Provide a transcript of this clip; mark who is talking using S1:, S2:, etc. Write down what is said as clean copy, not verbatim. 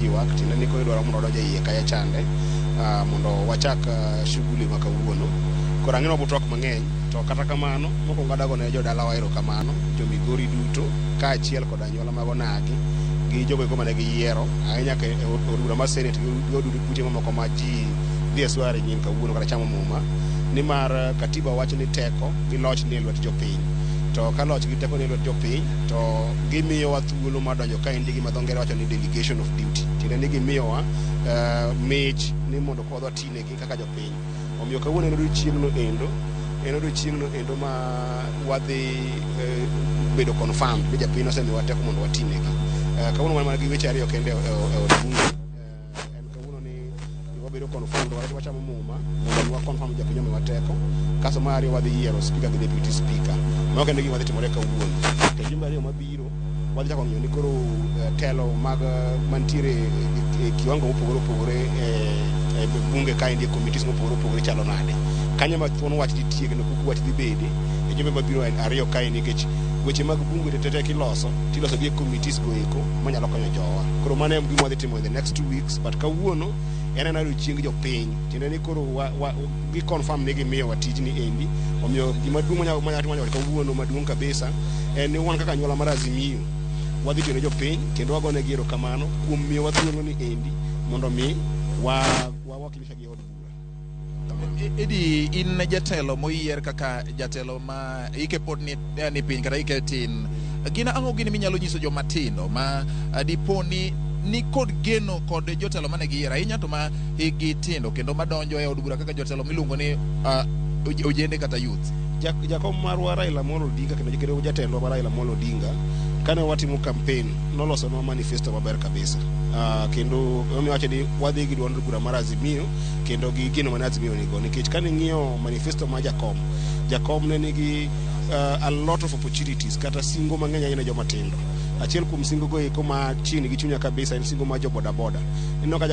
S1: Ywak tiende ni koro idwaro mondo wadonj e iye kacha chande mondo wachak shughuli ma kawuono. Koro ang'e ni wabo twak mang'eny to kata kamano mokwongo adago ne jodalawa erokamano, jo Migori duto kaachiel kod anyuola mag onagi gi jogo eko mane giyiero ahinya e od bura mar senate gi od buche mamoko ma ji dhi e swearing in kawuono kata chamo muma nimar katiba wacho ni teko gi loch nie lwet jopiny. To ka loch gi teko nie lwet jopiny to gimiyowa thuolo mar donjo kaendi gi ma dho ngere wacho ni delegation of duty. Tiende ni gimiyowa mich ni mondo koro wadhi watinegi kaka jopiny. Omiyo kawuono en odiochieng'no endo, en odiochieng'no endo ma wadhi bedo confirmed ni japiny osemiyowa teko mondo watinegi. Kawuono wan mana gi weche ariyo kende e od bunge. En kawuono ni wabedo confirmed wachamo muma mondo mi wa confirm japiny omiwa teko. Kasto mar ariyo wadhi yiero speaker gi deputy speaker. Mago kende gima dhi timore kawuono. To jumbe ariyo mabiro wadhi chako ng'iyo ni koro telo mag mantiere e kiwango mopogore opogore e bunge kaendi e committees mopogore opogore chalo nade. Kanyo ema thuon wach dhi tie kendo kuku wach dhi bede e jumbe mabiro ariyo kaendi nikech weche mag bunge te kiloso tiloso gi e committees go eko manyalo konyo jowa. Koro mano e gima wadhi timo in the next 2 weeks, but kawuono en ena odiochieng jopiny. Tiende ni koro gi confirm ni gimiyowa tijni endi. Omiyo gima duong' manyalo timo kawuono maduong' kabisa en ni wan kaka anyuola mar Azimio wadhi tiyo ne jopiny kendo wagonegi erokamano kuom miyowa thuolo ni endi mondo mi wa wakilisha gi e od bura.
S2: Edi in jatelo moyier kaka jatelo ma ike pod ni piny kata ike tin. Gin ang'o gini minyalo nyiso joma tindo ma dipo ni kod geno kod jotelo mane giyiero ahinya to ma hikgi tindo kendo madonjo e od bura kaka jotelo miluongo ni ojende kata youth?
S1: Jakom marwa Raila Amolo Odinga kendo jatendwa mar Raila Amolo Odinga kane watimo campaign nolosonwa manifesto maber kabisa. Kendo omiyo wacho ni wadhi gi duond bura mar Azimio kendo gi geno mane Azimio nigo nikech kane ing'iyo manifesto mar jakom ne nigi a lot of opportunities kata singo mang'eny ahinya ne joma tindo. Achiel kuom singo go eko ma chiegni gi chunya kabisa en singo mar jo boda boda. Ineno ka